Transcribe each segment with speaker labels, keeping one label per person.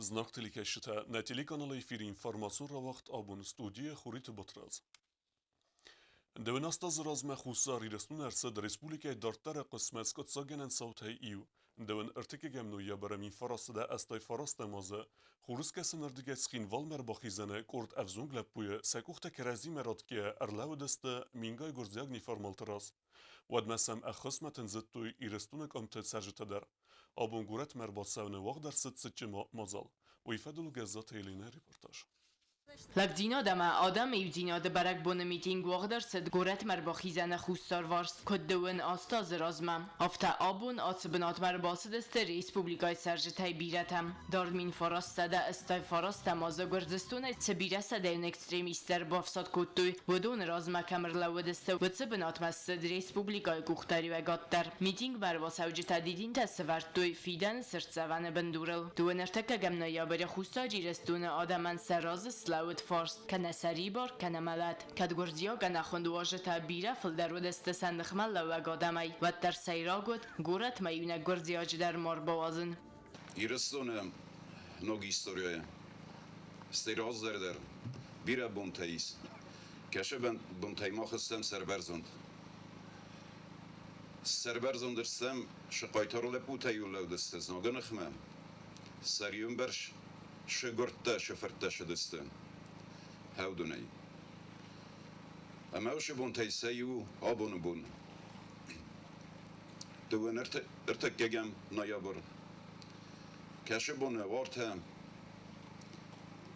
Speaker 1: Знаг телекӕсджытӕ, нӕ телеканалы эфиры информацион рауагъд абон студийы Хуриты Батрадз. Дыууын азы размӕ Хуссар Ирыстоны ӕрцыд республикӕйы дарддӕры хъысмӕт скъуыддзаггӕнӕн цаутӕй иу. Дыууын ӕртыккӕгӕм ноябры 1989 азы Хурыскӕсӕнырдыгӕй Цхинвалмӕ ӕрбахизӕны къорд ӕвзонг лӕппуйы сӕ къухтӕ кӕрӕдзимӕ ратгӕйӕ ӕрлӕууыдысты мингай гуырдзиаг неформалты раз. Уӕдмӕ сӕм ӕххуысмӕ тындзыдтой Ирыстоны къуымты цӕрджытӕ дӕр. Абон горӕтмӕ ӕрбацӕуыны уагъд ӕрцыд цытджын мадзал. Уый фӕдыл Гӕззаты Еленӕ репортаж.
Speaker 2: Лӕгдзинад ӕмӕ адӕмы иудзинады бӕрӕгбоны митинг уагъд ӕрцыд горӕтмӕ ӕрбахизӕны хуссарварс, куыд дыууын аст азы размӕ, афтӕ абон ацы бынатмӕ ӕрбацыдысты республикӕйы цӕрджытӕй бирӕтӕ. Дард 1989 азы Гуырдзыстонӕй цы бирӕ сӕдӕйон экстремисттӕ ӕрбафсад кодтой, уыдоны размӕ кӕм ӕрлӕууыдысты, уыцы бынатмӕ ссыд республикӕйы къухдариуӕгад дӕр. Митингмӕ ӕрбацӕуджытӕ дидинтӕ сӕвӕрдтой фидӕны цыртдзӕвӕны бындурыл. Дыууын ӕртыккӕгӕм ноябры Хуссар Ирыстоны адӕмӕн сӕ разы слӕууыд фарст, кӕнӕ сӕрибар, кӕнӕ мӕлӕт. Кӕд гуырдзиаг ӕнӕхуынд уазджытӕ бирӕ фылдӕр уыдысты сӕ ныхмӕлӕууӕг адӕмӕй, уӕддӕр сӕйраг уыд горӕтмӕ иунӕг гуырдзиаджы дӕр ма рбауадзын.
Speaker 3: Ирыстоны ног историйӕ стӕй раздӕр дӕр бирӕ бонтӕ ис. Кӕсы бонтӕй мах стӕм сӕрбӕрзонд. Сӕрбӕрзонд стӕм, шы хъайтар лӕппутӕ-иу лӕудысты знагы ныхмӕ, сӕр-иу шы гуырдтӕ, шы фырттӕ шыдысты хӕвдунӕй. Ӕмӕ уыцы бонтӕй сӕ иу абоны бон. Дыууын ӕртыккӕгӕм ноябрь. Кӕсы боны уартӕ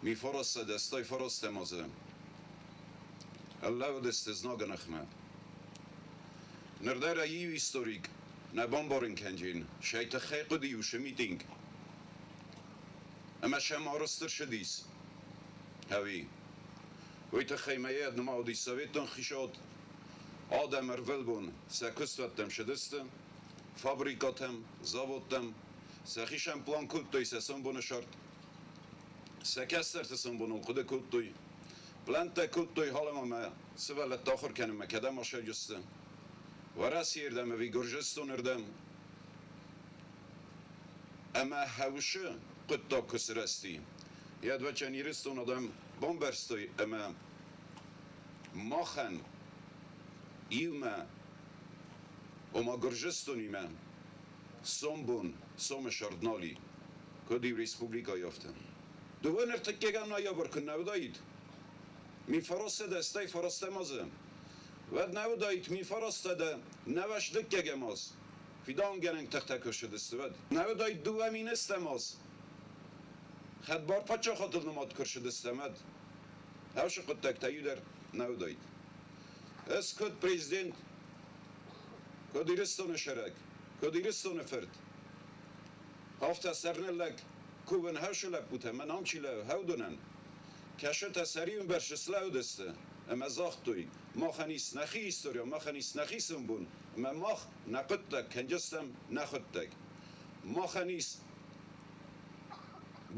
Speaker 3: 1989 азы ӕрлӕууыдысты знагы ныхмӕ. Ныр дӕр ӕй иу историк нӕ бамбарын кӕнджын, сӕй тыххӕй хъуыди уыцы митинг. Ӕмӕ сӕм арӕзт ӕрцыдис, ӕви? Уый тыххӕй ма йӕ нымад уыди советон хицауад адӕм ӕрвылбон сӕ куыстуӕттӕм цыдысты, фабрикӕтӕм, заводтӕм, сӕхицӕн план кодтой сӕ сомбоны сӕрд, сӕ кӕстӕрты сомбоныл хъуыды кодтой, плӕнттӕ кодтой халӕм ӕмӕ сывӕллӕтты ахуыр кӕнынмӕ кӕдӕм асайдзысты, Уӕрӕсейы рдӕм ӕви Гуырдзыстоны рдӕм. Ӕмӕ хӕусы хъуыддаг куы сырӕзти, йӕ Ирыстон адӕм бамбӕрстой ӕмӕ махӕн иумӕ, ома Гуырдзыстонимӕ, сомбон, сомы сӕрд нал и, куыд иу республикӕйы афтӕ. Дыууӕ ныртӕккӕгӕм ноябрь куы нӕ уыдаид, 1989 азы, уӕд нӕ уыдаид 1990 аз, фидауынгӕнӕн тыхтӕ куы ссыдысты, уӕд. Нӕ уыдаид 2010 аз, хӕдбар паддзахадыл нымад куы рцыдыстӕм, уӕд. Ацы хъуыддӕгтӕ иу дӕр нӕ уыдаид. Ӕз куыд президент, куыд Ирыстоны сӕрӕг, куыд Ирыстоны фырт, афтӕ сӕрныллӕг кувын хӕсы лӕппутӕ мӕ нам чи лӕууы, хӕудонӕн, кӕсытӕ сӕ риуымбӕрц слӕудысты ӕмӕ загътой, махӕн ис нӕхи истори, махӕн ис нӕхи сомбон, ӕмӕ мах нӕ хъуыддаг кӕнджыстӕм нӕхуыдтӕг. Махӕн ис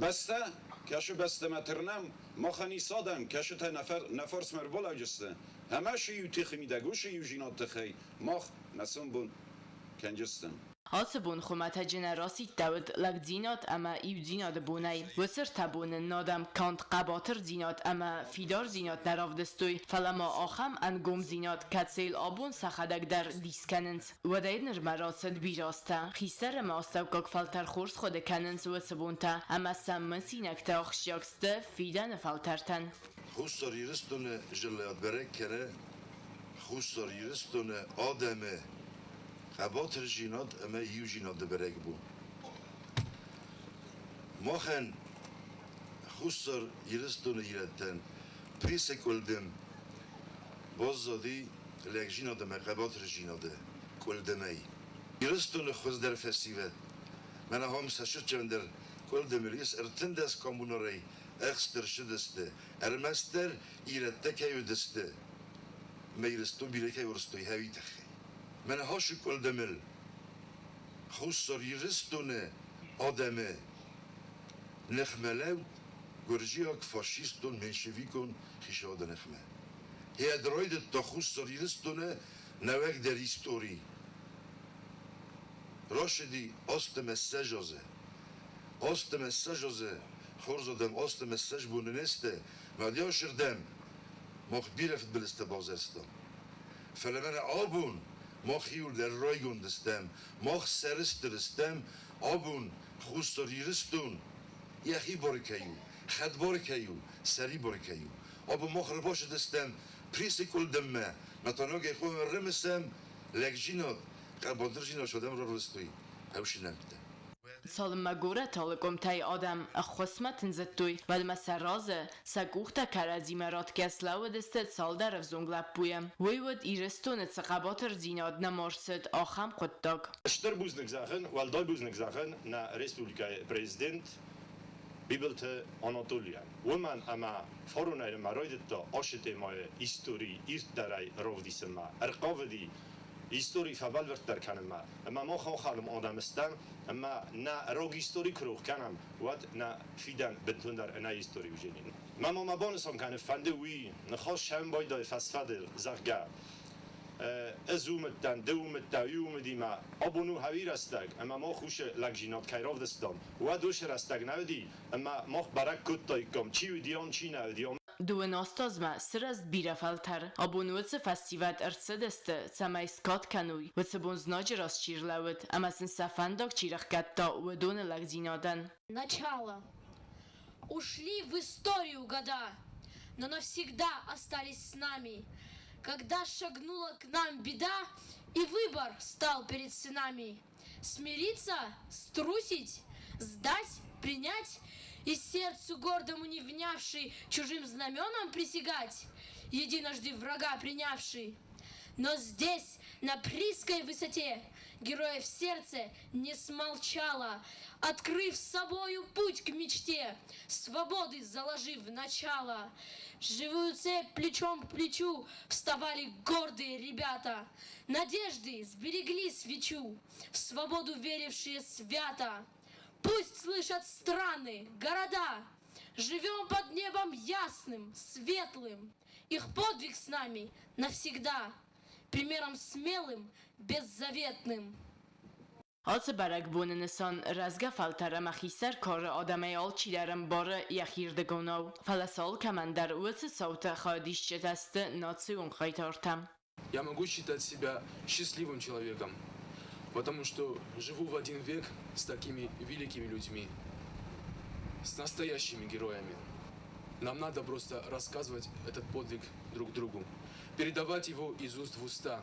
Speaker 3: бӕстӕ, кӕсы бӕстӕмӕ тырнӕм, махӕн ис адӕм, кӕсытӕ нӕ фарсмӕ ӕрбалӕуджысты, ӕмӕ шы иу тыхы мидӕг, уышы иу тыххӕй мах нӕ сомбон кӕнджыстӕм.
Speaker 2: Ацы бон хуымӕтӕджы нӕ расидтӕуыд лӕгдзинад ӕмӕ иудзинады бонӕй. Уыцы ртӕ боны адӕм канд хъӕбатырдзинад ӕмӕ фидардзинад нӕ равдыстой, фӕлӕ ма ахӕм ӕнгомдзинад, кӕцыйыл абон сӕхӕдӕг дӕр дис кӕнынц. Уӕдӕй нырмӕ рацыд бирӕ азтӕ. Хистӕр ӕмӕ астӕуккаг фӕлтӕр хорз хъуыды кӕнынц уыцы бонтӕ ӕмӕ сӕм мысинӕгтӕ ахсджиаг сты фидӕны фӕлтӕртӕн.
Speaker 4: Хуссар Ирыстоны зыллӕ бӕрӕг кӕны Хуссар Ирыстоны адӕмы хъӕбатырдзинад ӕмӕ иудзинады бӕрӕгбон. Махӕн Хуссар Ирыстоны ирӕттӕн Присы къуылдым баззади лӕгдзинад ӕмӕ хъӕбатырдзинады къуылдымӕй. Ирыстоны хуыздӕр фӕсивӕд, мӕнӕ ахӕм цӕстджындӕр къуылдымыл ис 13 коммунарӕй ӕхст ӕрцыдысты, ӕрмӕстдӕр ирӕттӕ кӕй уыдысты ӕмӕ Ирыстон бирӕ кӕй уарзтой, уый тыххӕй. Мӕнӕ хасы къуылдымыл Хуссар Ирыстоны адӕмы ныхмӕлӕуд гуырдзиаг фашистон меньшевикон хицауады ныхмӕ. Йӕ райдыдта Хуссар Ирыстоны нӕуӕгдӕр истори. Рацыди 28 азы. 28 азы. Хорз адӕм, астӕм ссӕдз боны не сты, мӕ мах бирӕ фыдбылызтӕ бавзӕрстам. Фӕлӕ мӕнӕ абон мах иуылдӕр райгонд стӕм, мах сӕрыстыр стӕм, абон Хуссар Ирыстон йӕхи бар кӕй у, хӕдбар кӕй у, сӕрибар кӕй у. Абон мах ӕрбацыдыстӕм Присы къуылдыммӕ, мӕ та ногӕй хъуамӕ ӕрымысӕм лӕгдзинад, хъӕбатырдзинад адӕм рарвыстой хъӕусы нӕмттӕ.
Speaker 2: Цалынмӕ горӕты алы къуымтӕй адӕм ӕххуысмӕ тындзыдтой, уӕдмӕ сӕ разы, сӕ къухтӕ кӕрӕдзимӕ ратгӕ слӕууыдысты цалдӕр ӕвзонг лӕппуйы. Уый уыд, Ирыстоны цы хъӕбатырдзинад нӕма рцыд, ахӕм хъуыддаг.
Speaker 5: Стыр бузныг зӕгъын, уӕлдай бузныг зӕгъын нӕ республикӕйы президент Бибылты Анатолийӕн. Уымӕн ӕмӕ фаронӕй ма райдыдта ацы темӕйы истори ирддӕрӕй равдисынмӕ, ӕрхъавыди истори фӕбӕлвырддӕр кӕнынмӕ. Ӕмӕ мах ахӕм адӕм стӕм, ӕмӕ нӕ рог истори куы рох кӕнӕм, уӕд нӕ фидӕн бынтондӕр ӕнӕ истори уыдзӕни. Мӕ ма мӕ банысан кӕны фӕнды уый, ныхас сӕм байдайы фӕсфӕдыл, зӕгъгӕ, ӕз уымыдтӕн, ды уымыдтӕ, уый уымыдимӕ. Абон у хӕуи рӕстӕг, ӕмӕ мах уыцы лӕгдзинад кӕй равдыстам, уӕд уыцы рӕстӕг нӕ уыди, ӕмӕ мах бӕрӕг кодтаиккам, чи уыди ам, чи нӕ уыди ам.
Speaker 2: 12 азмӕ сырӕзт бирӕ фӕлтӕр. Абон уыцы фӕсивӕд ӕрцыдысты, цӕмӕй скад кӕной, уыцы бон знаджы раз чи рлӕууыд ӕмӕ сын сӕ фӕндаг чи рӕхгӕдта, уыдоны лӕгдзинадӕн.
Speaker 6: Начало. Ушли в историю года, но навсегда остались с нами. Когда шагнула к нам беда, и выбор стал перед сынами. Смириться, струсить, сдать, принять и сердцу гордому не внявший чужим знаменам присягать, единожды врага принявший. Но здесь, на Присской высоте, героев сердце не смолчало, открыв собою путь к мечте, свободы заложив начало. Живую цепь плечом к плечу вставали гордые ребята, надежды сберегли свечу, в свободу верившие свято. Пусть слышат страны, города, живем под небом ясным, светлым. Их подвиг с нами навсегда, примером смелым, беззаветным.
Speaker 2: Ацы бӕрӕгбоны нысан рӕзгӕ фӕлтӕр ӕмӕ хистӕр кары адӕмӕй алчидӕр ӕмбары йӕхирдыгонау. Фӕлӕ сӕ алкӕмӕн дӕр уыцы цауты хайадисджытӕ сты национ хъайтартӕ.
Speaker 7: Я могу считать себя счастливым человеком, потому что живу в один век с такими великими людьми, с настоящими героями. Нам надо просто рассказывать этот подвиг друг другу, передавать его из уст в уста,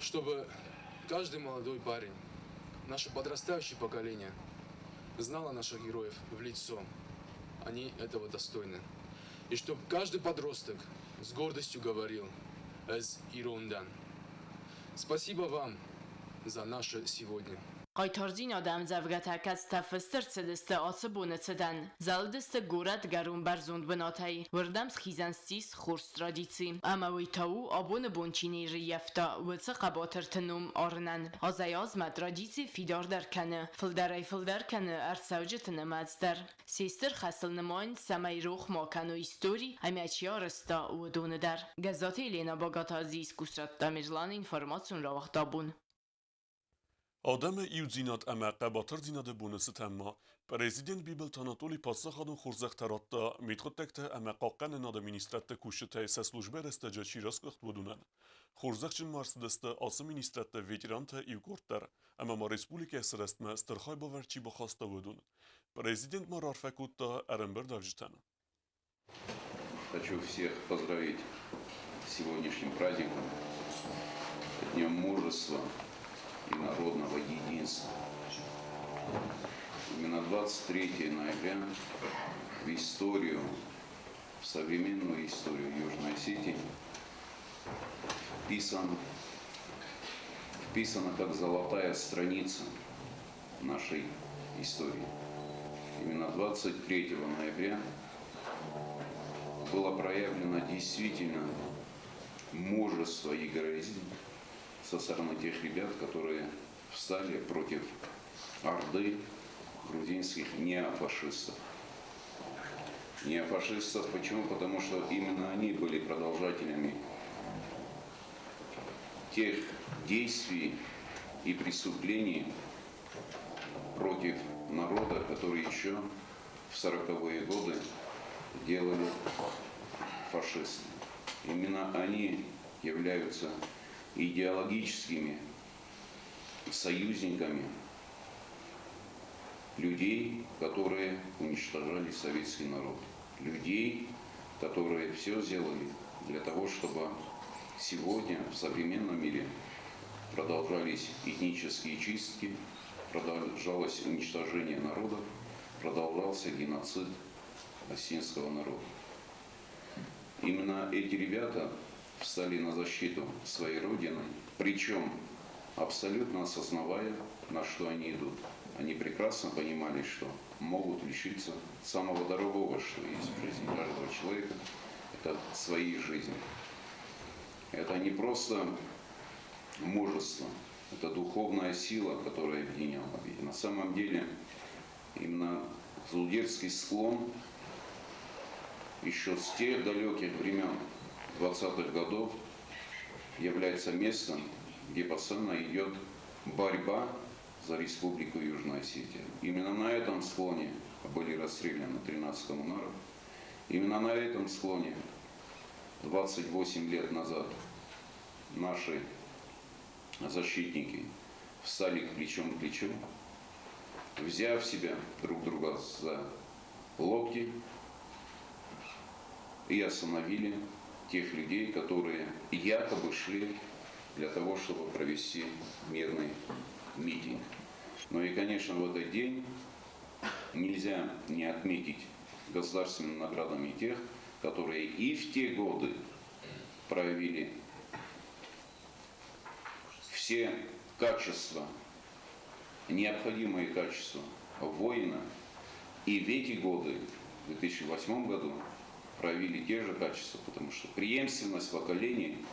Speaker 7: чтобы каждый молодой парень, наше подрастающее поколение, знало наших героев в лицо. Они этого достойны. И чтобы каждый подросток с гордостью говорил «Ӕз ирон дӕн». Спасибо вам за наше сегодня.
Speaker 2: Хъайтардзинады ӕмдзӕвгӕтӕ, кӕцытӕ фыст ӕрцыдысты ацы боны цытӕн, зӕлыдысты горӕтгӕрон бӕрзонд бынатӕй. Уырдӕм схизӕн ссис хорз традици. Ӕмӕ уый та у, абоны бон чи не рыййӕфта, уыцы хъӕбатырты ном арынӕн. Азӕй-азмӕ традици фидардӕр кӕны, фылдӕрӕй-фылдӕр кӕны ӕрцӕуджыты нымӕц дӕр. Се стыр хӕсыл нымайынц, цӕмӕй рох ма кӕной истори ӕмӕ чи арӕзта, уыдоны дӕр. Гӕззаты Елена Багатадзе, Искусствӕдты Тамерланы информацион рауагъд абон.
Speaker 1: Адӕмы иудзинад ӕмӕ хъӕбатырдзинады боны цытӕн ма президент Бибылты Анатолий паддзахадон хорзӕхтӕ радта мидхъуыддӕгтӕ ӕмӕ хъахъхъӕнынады министрадты кусджытӕй сӕ службӕ рӕстӕджы чи расгуыхт, уыдонӕн. Хорзӕхджын ма ӕрцыдысты ацы министрадты ветерантӕ иу къорд дӕр ӕмӕ ма республикӕйы сырӕзтмӕ стыр хайбавӕрд чи бахаста, уыдон. Президент ма раарфӕ кодта ӕрӕмбырдуӕвджытӕн.
Speaker 3: Хочу всех поздравить с сегодняшним праздником, Днем мужества и народного единства. Именно 23 ноября в историю, в современную историю Южной Осетии вписана как золотая страница нашей истории. Именно 23 ноября было проявлено действительно мужество и героизм со стороны тех ребят, которые встали против орды грузинских неофашистов. Неофашистов почему? Потому что именно они были продолжателями тех действий и преступлений против народа, которые еще в 40-е годы делали фашисты. Именно они являются идеологическими союзниками людей, которые уничтожали советский народ. Людей, которые все сделали для того, чтобы сегодня в современном мире продолжались этнические чистки, продолжалось уничтожение народов, продолжался геноцид осетинского народа. Именно эти ребята встали на защиту своей родины, причем абсолютно осознавая, на что они идут. Они прекрасно понимали, что могут лишиться самого дорогого, что есть в жизни каждого человека, это своей жизни. Это не просто мужество, это духовная сила, которая объединяла. Ведь на самом деле именно Зулдерский склон еще с тех далеких времен 20-х годов является местом, где постоянно идет борьба за Республику Южная Осетия. Именно на этом склоне были расстреляны 13 коммунаров. Именно на этом склоне 28 лет назад наши защитники встали плечом к плечу, взяв себя друг друга за локти и остановили тех людей, которые якобы шли для того, чтобы провести мирный митинг. Ну и, конечно, в этот день нельзя не отметить государственными наградами тех, которые и в те годы проявили все качества, необходимые качества воина, и в эти годы, в 2008 году, проявили те же качества, потому что преемственность поколений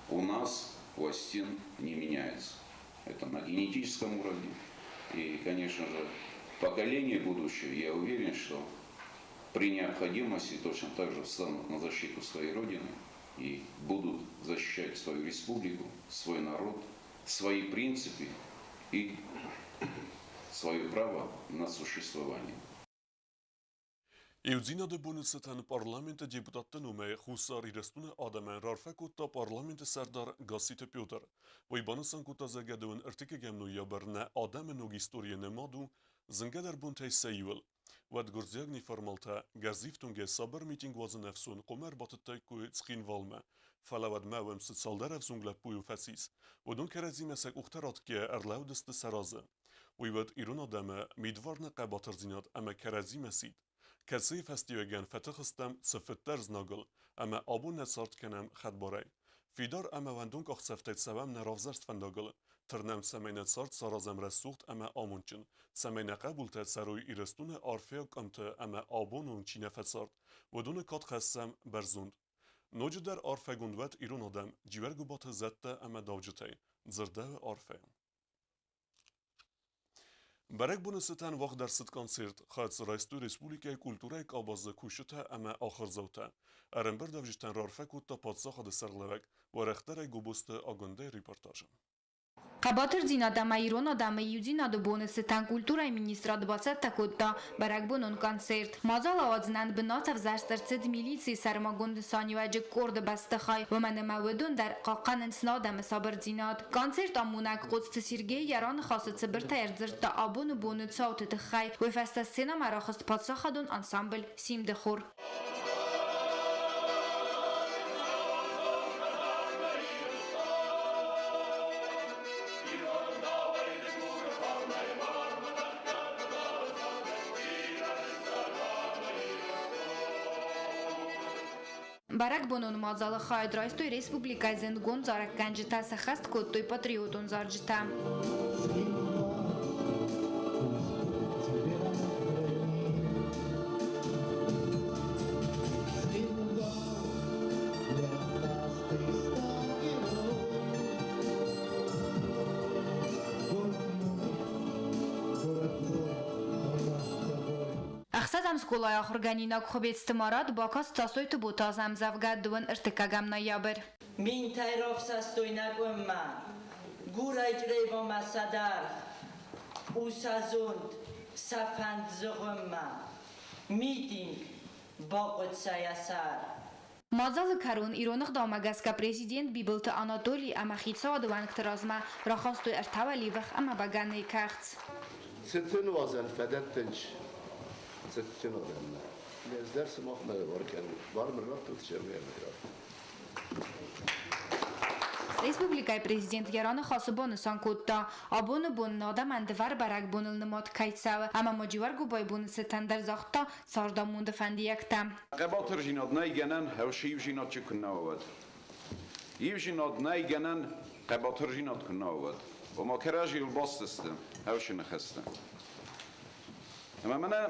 Speaker 3: у нас, у осетин, не меняется. Это на генетическом уровне. И, конечно же, поколение будущее, я уверен, что при необходимости точно так же встанут на защиту своей Родины и будут защищать свою республику, свой народ, свои принципы и свое право на существование.
Speaker 1: Иудзинады боны цытӕн парламенты депутатты номӕй Хуссар Ирыстоны адӕмӕн раарфӕ кодта парламенты сӕрдар Гасситы Петр. Уый банысан кодта, зӕгъгӕ, 23 ноябрь нӕ адӕмы ног историйы нымад у зынгӕдӕр бонтӕй сӕ иуыл. Уӕд гуырдзиаг неформалтӕ гӕрзифтонгӕй сабыр митинг уадзыны ӕфсон хъуамӕ ӕрбатыдтаиккой Цхинвалмӕ. Фӕлӕ уӕдмӕ уӕм цы цалдӕр ӕвзонг лӕппуйы фӕцис, уыдон кӕрӕдзимӕ сӕ къухтӕ ратгӕйӕ ӕрлӕууыдысты сӕ разы. Уый уӕд ирон адӕмы мидварны хъӕбатырдзинад ӕмӕ кӕрӕдзимӕ сидт, кӕцыйы фӕстиуӕгӕн фӕтых стӕм цыфыддӕр знагыл ӕмӕ абон нӕ цард кӕнӕм хӕдбарӕй. Фидар ӕмӕ уӕндон къахдзӕфтӕй цӕуӕм нӕ равзӕрст фӕндагыл, тырнӕм, цӕмӕй нӕ цард саразӕм рӕсугъд ӕмӕ амондджын, цӕмӕй нӕ хъӕбултӕ цӕрой Ирыстоны арфӕйаг къуымты ӕмӕ абоны онг чи нӕ фӕцард, уыдоны кад хӕссӕм бӕрзонд. Ноджыдӕр арфӕгонд уӕд ирон адӕм Джиуӕргуыбаты зӕдтӕ ӕмӕ дауджытӕй, дзырдӕуы арфӕйы. Бӕрӕгбоны цытӕн уагъд ӕрцыд концерт, хайад дзы райстой республикӕйы культурӕйы къабазы кусджытӕ ӕмӕ ахуырдзаутӕ. Ӕрӕмбырдуӕвджытӕн раарфӕ кодта паддзахады сӕргълӕууӕг, уӕрӕхдӕрӕй Гобозты Агуындӕйы репортажы.
Speaker 8: Хъӕбатырдзинад ӕмӕ ирон адӕмы иудзинады боны цытӕн культурӕйы министрад бацӕттӕ кодта бӕрӕгбонон концерт. Мадзал ауадзынӕн бынат ӕвзӕрст ӕрцыд милицийы сӕрмагонд нысаниуӕджы къорды бӕстыхай, уымӕн ӕмӕ уыдон дӕр хъахъхъӕнынц нӕ адӕмы сабырдзинад. Концерт амонӕг Коцты Сергей йӕ раныхасы цыбыртӕй ӕрдзырдта абоны боны цауты тыххӕй. Уый фӕстӕ сценӕмӕ рахызт паддзахадон ансамбль «Симды хор». Бӕрӕгбонон мадзалы хайад райстой республикӕйы зындгонд зарӕггӕнджытӕ, сӕххӕст кодтой патриотон зарджытӕ. Ӕхсӕзӕм скъолайы ахуыргӕнинаг Хуыбецты Марат бакаст Тасойты Ботазы ӕмдзӕвгӕ 23 ноябрь.
Speaker 9: Минтӕй рафсӕстой нӕ къуыммӕ, Гурӕй Чъребамӕ сӕ даргъ, у сӕ зонд. Сӕ фӕнд зыгъуыммӕ. Митинг, бахъуыд сӕ йӕ сӕр.
Speaker 8: Мадзалы кӕрон ирон ӕгъдаумӕ гӕсгӕ президент Бибылты Анатоли ӕмӕ хицауады уӕнгты размӕ рахастой ӕртӕ уӕливых ӕмӕ бӕгӕныйы кӕхц.
Speaker 10: Цыты нуазӕн фӕдӕттынц цытджын адӕммӕ. Ӕз дӕр сымахмӕ лӕвар кӕнын. Бар мын раттут, зӕгъгӕ, раттут.
Speaker 8: Республикӕйы президент йӕ раныхасы банысан кодта, абоны бон адӕмӕн дывӕр бӕрӕгбоныл нымад кӕй цӕуы ӕмӕ ма Джиуӕргуыбайы боны цытӕн дӕр загъта цардамонды фӕндиӕгтӕ.
Speaker 3: Хъӕбатырдзинад нӕй гӕнӕн, хӕссы иудзинад чи куыннӕ уӕд. Иудзинад нӕй гӕнӕн, хъӕбатырдзинад куыннӕ уӕд. Ома кӕрӕдзийыл баст сты хӕссы ныхӕстӕ. Ӕмӕ мӕнӕ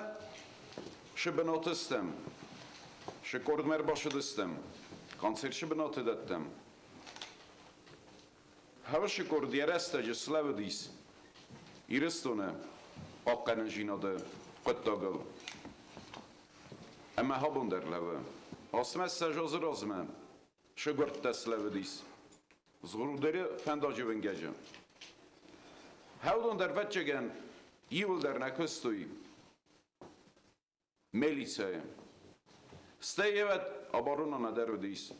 Speaker 3: шы бынаты стӕм, шы къордмӕ ӕрбацыдыстӕм, концерт шы бынаты дӕттӕм. Хӕссы къорд йӕ рӕстӕджы слӕууыдис Ирыстоны хъахъхъӕнындзинады хъуыддагыл. Ӕмӕ абон дӕр лӕууы. Ацымӕ сӕ азы размӕ сыгуырдтӕ слӕууыдис Згъуырдӕры фӕндаджы уынгӕджы. Хӕудон дӕр ӕвӕццӕгӕн иуылдӕр нӕ куыстой милицӕйы. Стӕй ӕвӕд оборона нӕдӕр уыдис.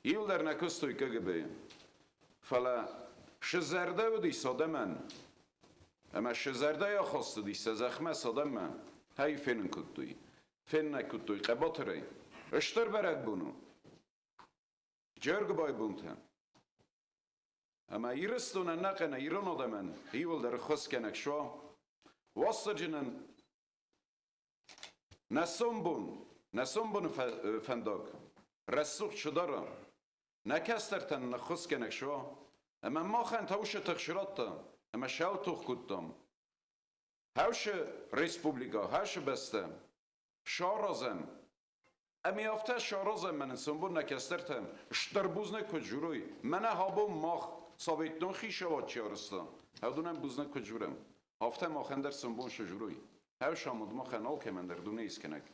Speaker 3: Иуылдӕр нӕ куыстой КГБ-йы. Фӕлӕ шы зӕрдӕ уыдис адӕмӕн, ӕмӕ шы зӕрдӕйы ахаст уыдис сӕ зӕхмӕ цы адӕммӕ, хӕй фенын кодтой. Фенын ӕй кодтой хъӕбатырӕй. Стыр бӕрӕгбон у. Джергуыбайы бонтӕ. Ӕмӕ Ирыстонӕн нӕхъӕнӕ ирон адӕмӕн иуылдӕр ӕххуысгӕнӕг суа. Уастырджынӕн нӕ сомбон, нӕ сомбоны фӕндаг рӕсугъд сыдара, нӕ кӕстӕртӕн ныххуысгӕнӕг суа, ӕмӕ махӕн та уыцы тых срадта, ӕмӕ сӕлтох кодтам. Хӕсы республикӕ, хӕсы бӕстӕ саразӕм. Ӕмӕ афтӕ саразӕм мӕнӕн сомбон нӕ кӕстӕртӕ стыр бузныг куыд журой, мӕнӕ абон мах советон хицауад чи арӕзта, уыдонӕн бузныг куыд журӕм, афтӕ махӕн дӕр сомбон сжурой. Хӕсамонд махӕн алкӕмӕн дӕр дунейыскӕнӕг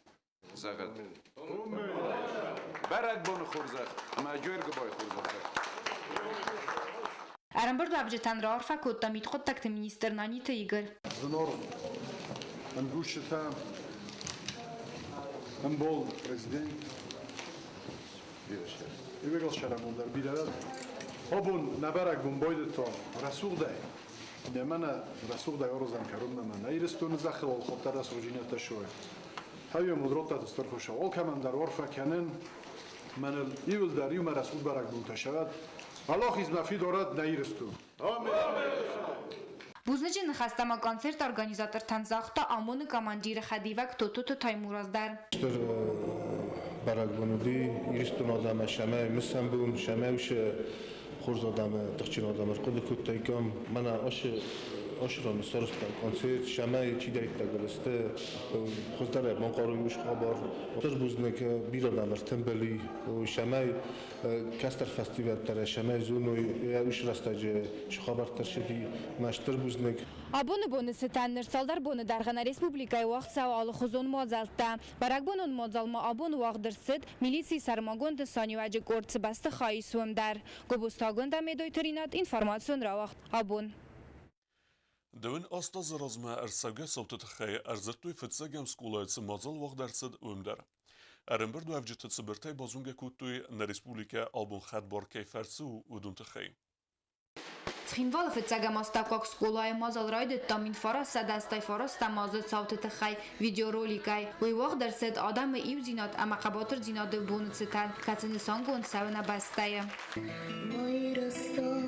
Speaker 3: зӕгъӕд. Бӕрӕгбоны хорзӕх ӕмӕ Джергуыбайы хорзӕх дӕр.
Speaker 8: Ӕрӕмбырдуӕвджытӕн раарфӕ кодта мидхъуыддӕгты министр Наниты Игорь.
Speaker 11: Зынаргъ ӕмгусджытӕ, ӕмбал президент, Ивегал дӕр бирӕ Абон нӕ бӕрӕгбон байдыдта рӕсугъдӕй. Мӕнӕ рӕсугъдӕй аразӕм кӕронмӕ мӕнӕ Ирыстоны зӕххыл алхатт рӕсугъддзинӕдтӕ суой. Хӕйӕм уыд стыр хуыцау. Алкӕмӕн дӕр арфӕ кӕнын, мӕныл иуылдӕр иумӕ рӕсугъд бӕрӕгбонтӕ сӕвӕд. Аллах измӕ фидорӕд нӕ Ирыстон.
Speaker 8: Бузныджы ныхӕстӕ ма концерты организатортӕн загъта ОМОН-ы командиры хӕдивӕг Тототы Таймураз дӕр.
Speaker 12: Стыр бӕрӕгбон уыди Ирыстоны адӕмӕн сӕмӕ мысӕн бон, сӕмӕ уыцы хорз адӕмы, тыхджын адӕмы ӕрхъуыды кодтаиккам. Мӕнӕ ацы раны сарӕзтам концерт, сӕмӕ чидӕриддӕр сты, хуыздӕрӕй банхъарой уыцы хабар. Стыр бузныг бирӕ адӕм ӕртымбыл и, сӕмӕй кӕстӕр фӕстивӕдтӕ сӕмӕй зоной, уыцы рӕстӕджы цы хабӕрттӕ рцыди, мӕ стыр бузныг.
Speaker 8: Абоны боны цытӕн ныр цалдӕр боны дӕргъы нӕ республикӕйы уагъд цӕуы алыхуызон мадзӕлттӕ. Бӕрӕгбонон мадзал ма абон уагъд ӕрцыд милицийы сӕрмагонд нысаниуӕджы къорд цы бӕстыхайы ис, уым дӕр. Гобозтагонд Медойты Ринат, информацион рауагъд «Абон».
Speaker 1: Дыууын аст азы размӕ ӕрцӕугӕ цауты тыххӕй ӕрдзырдтой фыццӕгӕм скъолайы цы мадзал уагъд ӕрцыд, уым дӕр. Ӕрӕмбырдуӕвджыты цыбыртӕй базонгӕ кодтой, нӕ республикӕ абон хӕдбар кӕй фӕрцы у, уыдон тыххӕй.
Speaker 8: Цхинвалы фыццӕгӕм астӕуккаг скъолайы мадзал райдыдта 1989 азы цауты тыххӕй видеороликӕй. Уый уагъд ӕрцыд адӕмы иудзинад ӕмӕ хъӕбатырдзинады боны цытӕн, кӕцы нысангонд цӕуы нӕ бӕстӕйы.
Speaker 13: Мой Ростов,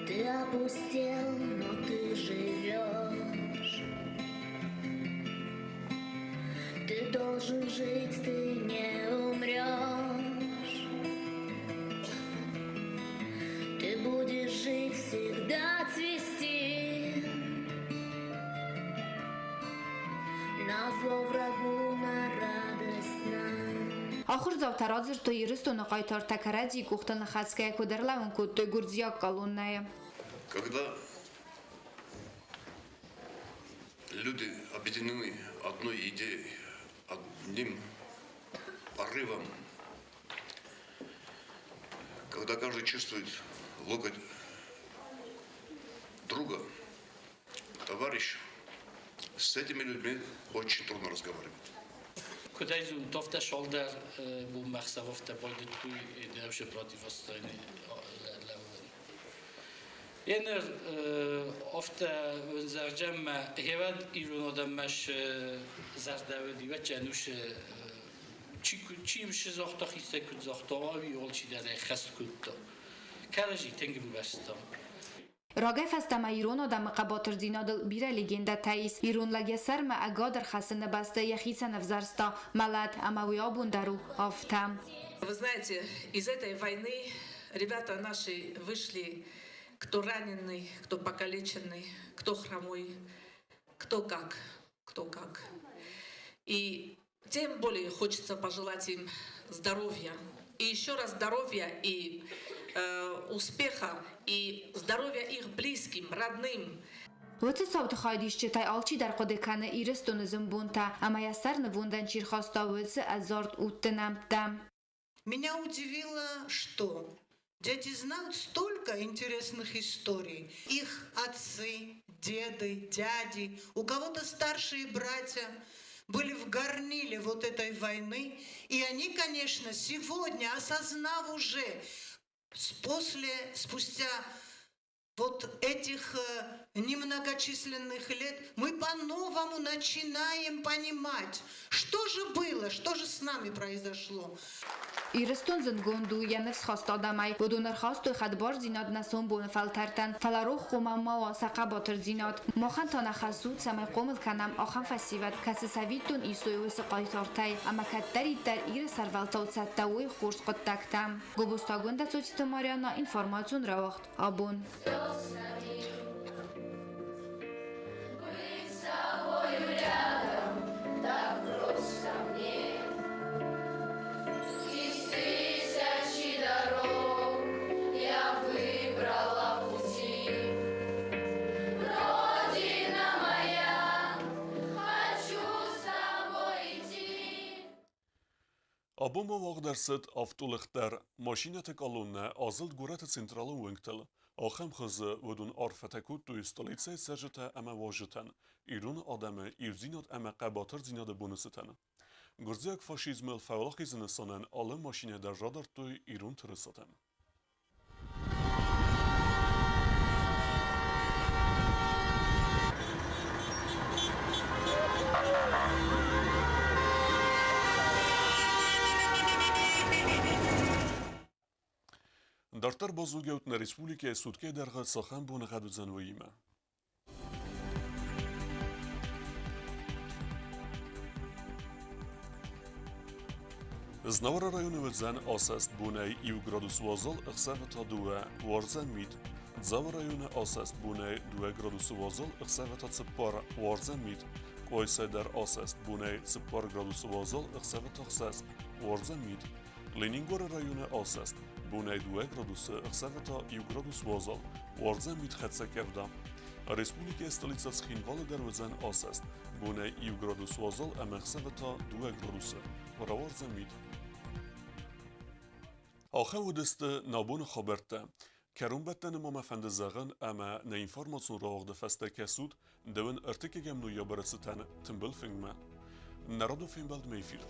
Speaker 13: ты опустел, но ты живешь. Ты должен жить, ты не умрешь. Ты будешь жить, всегда цвести. Назло врагу, на радость нам.
Speaker 8: Ахуырдзаутӕ радзырдтой Ирыстоны хъайтартӕ кӕрӕдзийы къухтыл ныхӕцгӕйӕ куыд ӕрлӕууын кодтой гуырдзиаг колоннӕйы.
Speaker 14: Когда люди объединены одной идеей, одним порывом, когда каждый чувствует локоть друга, товарища, С этими людьми очень трудно разговаривать.
Speaker 15: Куд ӕй зудта, афтӕ цалдӕр бонмӕ ӕхсӕв афтӕ байдыдтой дӕусы противостояние лӕууын. Еныр афтӕ зӕгъджӕммӕ хевӕд ирон адӕммӕ зӕрдӕ уыди, ӕнусы чи усы загъта, хицӕй куыд загъта, ӕви алчидӕр ӕй хӕст кодта. Кӕрӕдзи тынг ӕмбӕрстам.
Speaker 8: Рагӕй фӕстӕмӕ ирон адӕмы хъӕбатырдзинадыл бирӕ легендӕтӕ ис. Ирон лӕг йӕ сӕрмӕ ӕгад ӕрхӕссыны бӕсты йӕхицӕн ӕвзӕрста мӕлӕт, ӕмӕ уый абон дӕр у афтӕ.
Speaker 16: Вы знаете, из этой войны ребята наши вышли, кто раненый, кто покалеченный, кто хромой, кто как, кто как. И тем более хочется пожелать им здоровья. И еще раз здоровья и успеха, и здоровья их близким, родным.
Speaker 8: Уыцы цауты хайадисджытӕй алчидӕр хъуыды кӕны Ирыстоны зын бонтӕ ӕмӕ йӕ сӕр нывондӕн чи рхаста, уыцы ӕдзард удты нӕмттӕ.
Speaker 17: Меня удивило, что дети знают столько интересных историй. Их отцы, деды, дяди, у кого-то старшие братья были в горниле вот этой войны. И они, конечно, сегодня, осознав уже, после, спустя вот этих немногочисленных лет, мы по-новому начинаем понимать, что же было, что же с нами произошло.
Speaker 8: Ирыстон зындгонд у йӕ ныфсхаст адӕмӕй. Уыдон ӕрхастой хӕдбардзинад нӕ сомбоны фӕлтӕртӕн, фӕлӕ рох хъуамӕ ма уа сӕ хъӕбатырдзинад. Махӕн та нӕ хӕс у, цӕмӕй хъомыл кӕнӕм ахӕм фӕсивӕд, кӕцы цӕвиттон исой уыцы хъайтартӕй ӕмӕ кӕддӕриддӕр Иры сӕрвӕлтау цӕттӕ уой хорз хъуыддӕгтӕм. Гобозты Агуындӕ, Цоциты Марианна, информацион рауагъд «Абон».
Speaker 18: Быть с тобою рядом так просто мне. Из тысячи дорог я выбрала пути. Родина моя, хочу с тобой идти.
Speaker 1: Абон ма уагъд ӕрцыд автолых дӕр. Машинӕты колоннӕ азылд горӕты централон уынгтыл. Ахӕм хуызы уыдон арфӕтӕ кодтой столицӕйы цӕрджытӕ ӕмӕ уазджытӕн, ирон адӕмы иудзинад ӕмӕ хъӕбатырдзинады боны цытӕн. Гуырдзиаг фашизмыл фӕуӕлахизы нысанӕн алы машинӕ дӕр радардтой ирон тырысатӕм. Дарддӕр базонгӕут нӕ республикӕйы суткӕйы дӕргъы цахӕм боныгъӕд уыдзӕн, уыимӕ. Знауыры районы уыдзӕн асӕст бонӕй 1 градус уазал, ӕхсӕвы та 2, уардзӕн мит. Дзауы районы асӕст бонӕй 2 градусы уазал, ӕхсӕвы та 4, уардзӕн мит. Къуайсайы дӕр асӕст бонӕй 4 градусы уазал, ӕхсӕвы та 6, уардзӕн мит. Ленингоры районы асӕст бонӕй 2 градусы, ӕхсӕвы та 1 градус уазал, уардзӕн мит хӕццӕ къӕвда. Республикӕйы столицӕ Цхинвалы дӕр уыдзӕн асӕст бонӕй 1 градус уазал ӕмӕ ӕхсӕвы та 2 градусы, рауардзӕн мит. Ахӕм уыдысты нӕ боны хабӕрттӕ. Кӕронбӕттӕны ма мӕ фӕнды зӕгъын, ӕмӕ нӕ информацион рауагъды фӕстӕ кӕсут дӕуӕн ӕртыккӕгӕм ноябры цытӕн тымбыл фынгмӕ. Нӕ радон фембӕлдмӕ эфир.